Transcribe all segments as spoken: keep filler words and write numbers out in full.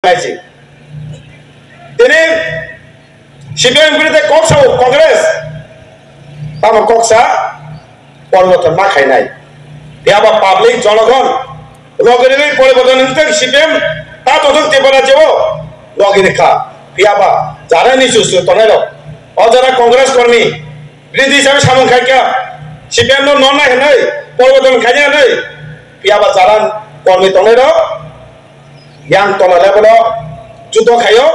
naisi. Tini C P M biruddhe kok sao Congress, tamo kok sa poriborton ma khainai. Phiya ba public jonogon logi rwgwi poriborton wngthok, C P M ta tongthok Tripura rajyo o logi rwkha. Phiya ba jara ni chuchu tongnai rok, o jara Congress kormi biruddhi hisabe samung khaikha, C P M no nonai hwnwi poriborton khainai hwnwi. Phiya ba jara kormi tongnai rok yang tola level o judo khaio,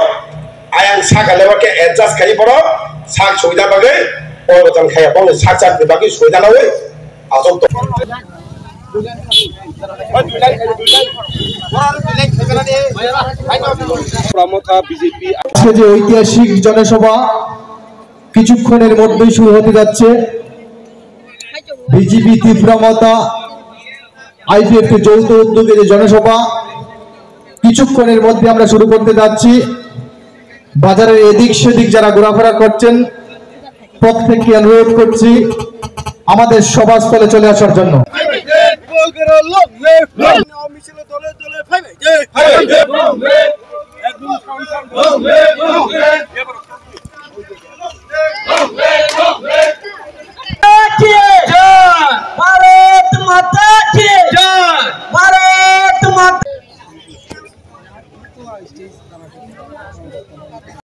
ayang saka level khe adjust khai borok sak subida bagwi poriborton khaiya, bongni sak chak ni bagwi subida nawi aswk to. আজকে যে ঐতিহাসিক জনসভা কিছুক্ষণের মধ্যেই শুরু হতে যাচ্ছে, বিজেপি ত্রিপুরা মথা আইপিএফ কে যৌথ উদ্যোগে যে জনসভা কিছুক্ষণের মধ্যে আমরা শুরু করতে যাচ্ছি, বাজারের এদিক সেদিক যারা ঘোরাফেরা করছেন, প্রত্যেককে অনুরোধ করছি আমাদের সভাস্থলে চলে আসার জন্য।